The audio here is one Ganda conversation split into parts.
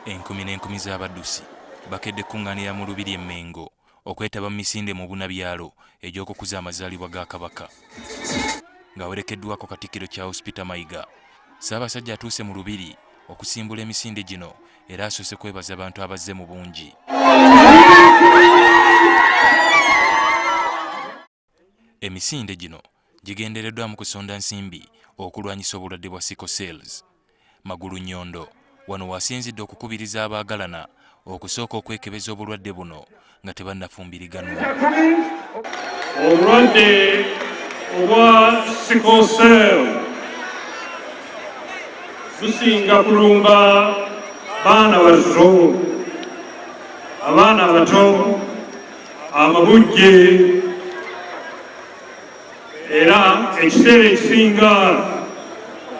Enkumi n'enkumi z'abaddusi bakedde kukungaanira mu Lubiri e Mmengo okwetaba mu misinde mu bunabyalo egy'okukuza amazaalibwa ga Kabaka. Ng'awerekeddwako Katikkiro Charles Peter Mayiga, Ssaabasajja atuuse mu Lubiri okusimbula emisinde gino era asoose kwebaza bantu abazze mu bungi. Emisinde gino gigendereddwamu kusonda nsimbi okulwanyisa obulwadde bwa sickle cells. Magulunnyondo wano w'asinzidde okukubiriza abaagalana okusooka okwekebeza obulwadde buno nga tebannafumbiriganwa. Obulwadde obwa sickle cell businga kulumba baana bato, abaana abato, amabujje era ekiseera ekisinga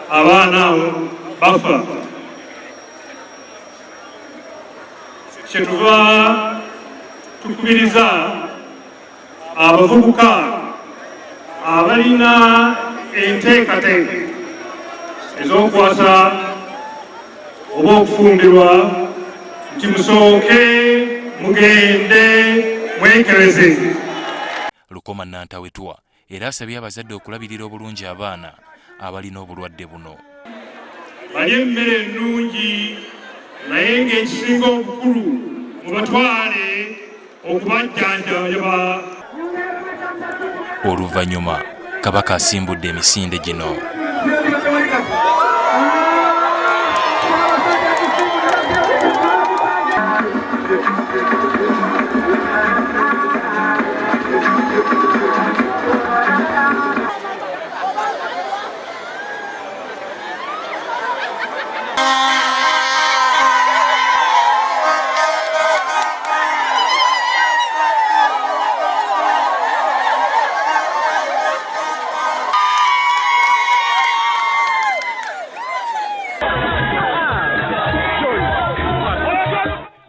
abaana abo bafa. Kyetuva tukubiriza abavubuka abalina enteekateeka ez'okuwasa oba okufumbirwa nti musooke mugende mwekebeze. Lukoma Nantawetwa era asabye abazadde okulabirira obulungi abaana abalina obulwadde buno. Balye emmere ennungi naye ng'ekisinga obukulu mubatwale okubajjanjaba. Oluvannyuma Kabaka asimbudde emisinde gino.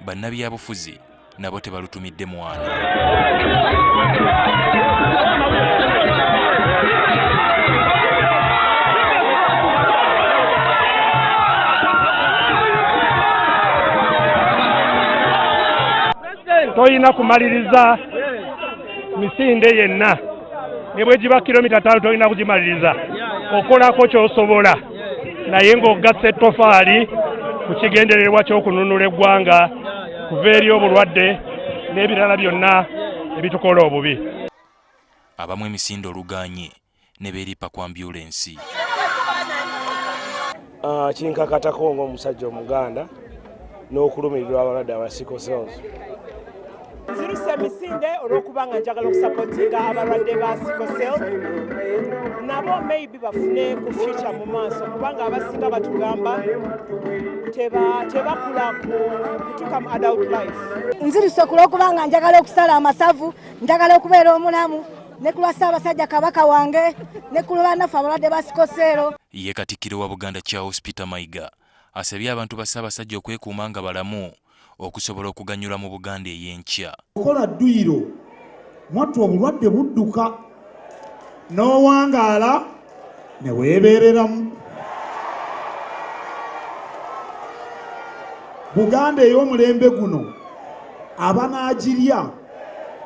Bannabyabufuzi nabo tebalutumidde mwana. Toyina kumaliriza misinde yenna ne bwe giba kilomita 5 tolina kugimaliriza, okolako ky'osobola naye ng'ogasse ettofaali ku kigendererwa ky'okununula eggwanga kuva eri obulwadde n'ebirala byonna ebitukola obubi. Abamu emisinde oluganye ne beeripa ku ambyulensi. Kinkakatako ng'omusajja Omuganda n'okulumirirwa abalwadde aba sickle cells. Nziruse emisinde olw'okuba nga njagala okusapootinga abalwadde ba sickle cell nabo maybe bafune ku future mu maaso, kubanga abasinga batugamba tebakula kutuuka mu adult life. Nziruse ku lw'okuba nga njagala okusala amasavu, njagala okubeera omulamu ne ku lwa Ssaabasajja Kabaka wange ne ku lwa bannaffe abalwadde ba sickle cell. Ye Katikkiro wa Buganda Charles Peter Mayiga asabye abantu ba Ssaabasajja okwekuuma nga balamu okusobola okuganyulwa mu Buganda ey'enkya. Okola dduyiro mwattu obulwadde budduka n'owangaala ne weebeereramu. Buganda ey'omulembe guno abanaagirya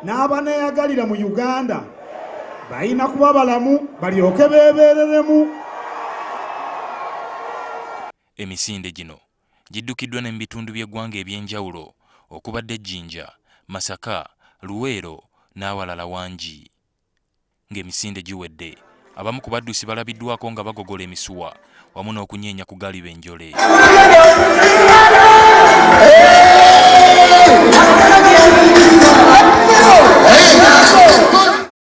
n'abaneeyagalira mu Uganda balina kuba balamu balyoke beebeereremu. Emisinde gino giddukiddwa ne mu bitundu by'eggwanga eby'enjawulo okubadde Jinja, Masaka, Luweero n'awalala wangi. Ng'emisinde giwedde, abamu ku baddusi balabiddwako nga bagogola emisuwa wamu n'okunyeenya ku galiba enjole.